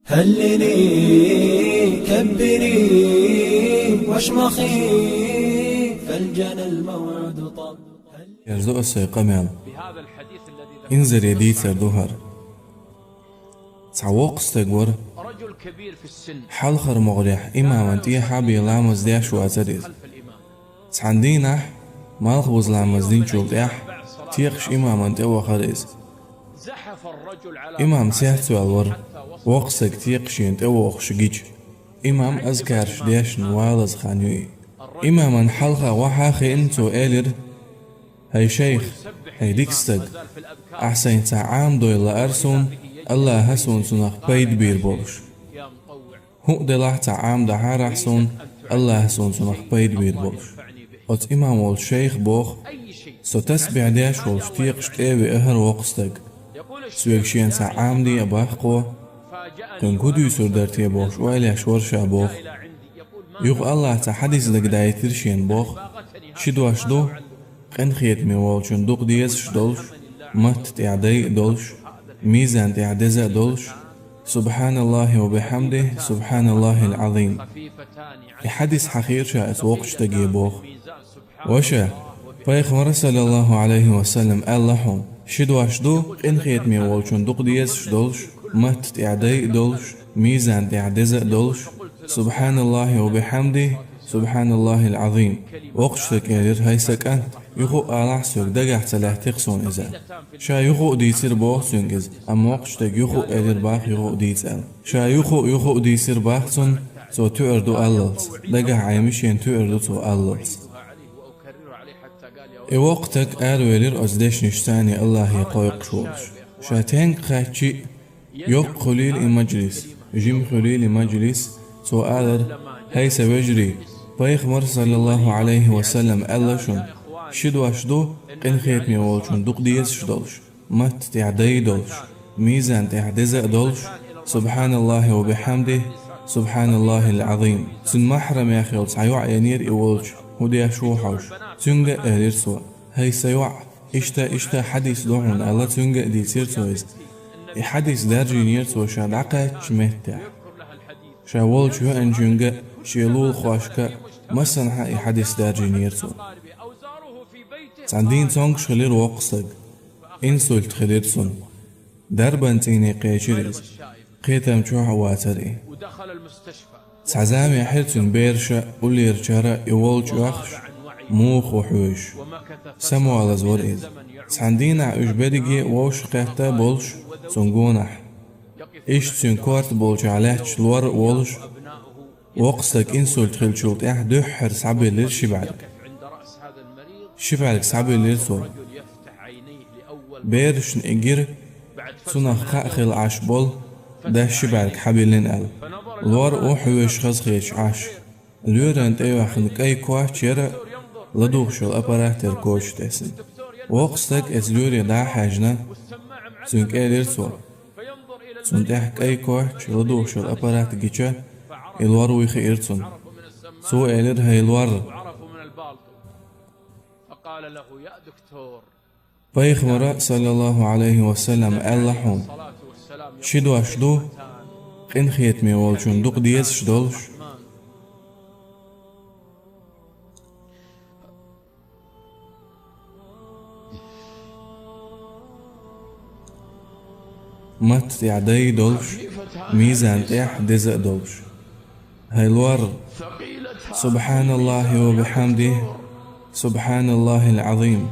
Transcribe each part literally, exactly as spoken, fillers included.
هللي، كبري، واشمخي، فالجنى الموعد طب. Яздо ас сай къамаьл. Инзаре дийцар ду хӀара. Цхьа воккха стаг вара. Хьалхара могӀарехь имаман тӀехьа бен ламаз деш вацара иза. Цхьан дийнахь, малхбуза ламаз динчул тӀаьхьа, текхаш имаман тӀе вахара иза. Имам цецваьлла вара, воккха стаг текхаш шена тӀе вохуш гича. Имам азкараш дешна валаза хан ю и. Имаман хьалха вахьа а хиъна, цо элира: «ХӀай шайх, хӀай дика стаг, ахь сайна цхьа Ӏамадой лаара суна, Аллаха суна цунах пайда бийр болуш. ХӀуъа делахь цхьа Ӏамадахьарахь суна, Аллаха суна цунах пайда бийр болуш». Оцу имам волчу шайха боху: «Со тасбихь деш волуш текхаш тӀе а веа хӀара воккха стаг. Соьга шена цхьа Ӏамаде а боху кхо, кхуьнга хӀун дуьйцур дара те бохуш ойла еш вара ша боху. Юха Аллаха цхьа хьадис дагадайтира шена боху: ши дош ду, къинхетаме волчун дукха дезаш долуш, матта тӀехь дай а долуш, мизан тӀехь деза а долуш: „Субханаллахи ва бихьамдихи, субханаллахил Ӏазим“». И хьадис хьахийра ша оцу воккхачу стаге боху: «Ваша, пайхамара, саллаллаху Ӏалайхи ва саллам, аьлла хьуна: ши дош ду, къинхетаме волчун дукха дезаш долуш, матта тӀехь дай а долуш, мизан тӀехь деза а долуш: „Субханаллахи ва бихьамдихи, субханаллахил Ӏазим“». Воккхачу стага элира: «ХӀай сан кӀант, юха а алахь, соьга дагахь ца лаьттира суна иза». Ша юха а дийцира боху цуьнга иза, амма воккхачу стага юха а элира боху юха а дийца аьлла. Ша юха а, юха а дийцира боху цунна, цо туьар ду аллалц, дагахь Ӏемина шена туьар ду цо аллалц. И воккха стаг аравелира оцу дешнашца Аллахе кхойкхуш волуш. Ша стенга кхаьччи а, йоккха хуьлийла и мажлис, жима хуьлийла и мажлис, цо алара: «ХӀай сан вежарий, пайхамара, саллаллаху Ӏалайхи ва саллам, аьлла шуна: ши дош ду, къинхетаме волчун дукха дезаш долуш, матта тӀехь дай а долуш, мизан тӀехь деза а долуш: „Субханаллахи ва бихьамдихи, субханаллахил Ӏазим“». Цуьнан махьрамех йолу цхьа йоӀ енера и волчу, хӀун деш ву хьовсуш. Цуьнга а элира цо: «ХӀай сан йоӀ, иштта, иштта хьадис ду хьуна», — аьлла, цуьнга а дийцира цо иза. И хьадис даьржинера цо ша дӀакхаьччачу меттехь. Ша волчу веанчуьнга а, шен лулахошка а, массанхьа а и хьадис даьржинера цо. Цхьана дийнахь цомгуш хилира воккха стаг. Инсульт хилира цунна. Дарбан цӀийне кхечира иза. Кхетам чохь а вацара и. Цхьа зама яьхьира цуьнан бераша а, уллерачара а и волчу оьхуш, муха ву хьоьжуш. Самавалаза вара иза. Цхьана дийнахь уьш берриге а вовшахкхетта а болуш, цунна гонахь. Иштта цуьнан корта болчохь лаьтташ лор а волуш, воккха стаг инсульт хиллачул тӀаьхьа дуьххьара схьабиллира ши бӀаьрг. Ши бӀаьрг схьабиллира цо. Берашна и гира, цунах кхаъ хилла Ӏаш болу, дас ши бӀаьрг хьабиллина аьлла. Лор а ву хьоьжуш хазахеташ Ӏаш. Лоьрана тӀейоьхна кӀай коч яра, ладугӀуш йолу аппарат яра коча тӀе. Воккха стаг оцу лоьре дӀа а хьаьжна, цуьнга элира цо. Цунна тӀехь кӀай коч, ладугӀуш йолу аппарат гича, и лор вуй хиира цунна. Цо элира: «ХӀай лор». Пайхамара, саллаллаху Ӏалайхи ва саллам, аьлла хьуна: «Ши дош ду, къинхетаме волчун дукха дезаш долуш». Матта тӀехь дай а долуш, мизан тӀехь деза а долуш. ХӀай лор, субханаллахи ва бихьамдихи, субханаллахил Ӏазим.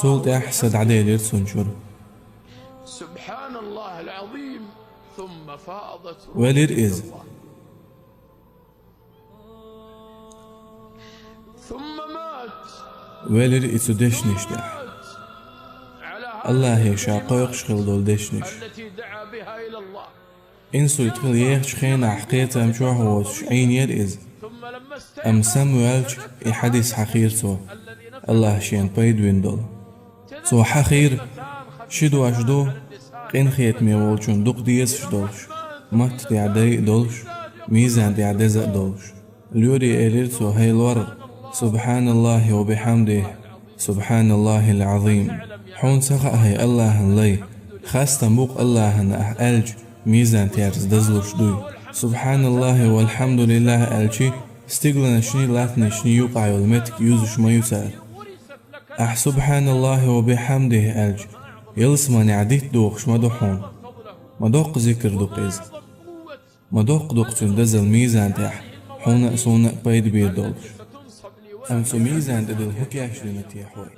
Цул тӀаьхьа са дӀаделира цунна чуьра. Велира иза. Велира и цу дешнаш тӀехь. Аллахе ша кхойкхуш хилла долу дешнаш. Инсульт хилла ехачу хенахь кхетам чохь а воцуш Ӏийнера иза. Амма самаваьлча, и хьадис хьахийра цо, Аллаха шена пайда вина долу. Цо хьахийра: «Ши дош ду, къинхетаме волчун дукха дезаш долуш, матта тӀехь дай а долуш, мизан тӀехь деза а долуш». Лоьре элира цо: «ХӀай лор, субханаллахи ва бихьамдихи, субханаллахил Ӏазим. Хьуна ца хаьа, хӀай Аллахьан лай, хастам бу-кх Аллахьана ахь аьлча, мизан терза дазлуш дуй. «Субханаллахи валхамдулиллахи» аьлчи, стигланашни латтанашни юкъа йолу меттиг юзуш ма ю цара. Ахь «Субханаллахи ва бихамдихи» аьлча, ялсаманехь дитт дохуш ма ду хьуна. Ма доккха зикр ду-кх иза. Ма доккха ду-кх цуьнан дазал мизан тӀехь, хьуна а, суна а пайда бийр долуш. Амма цу мизан тӀе дала хӀун кечдина техьа вай?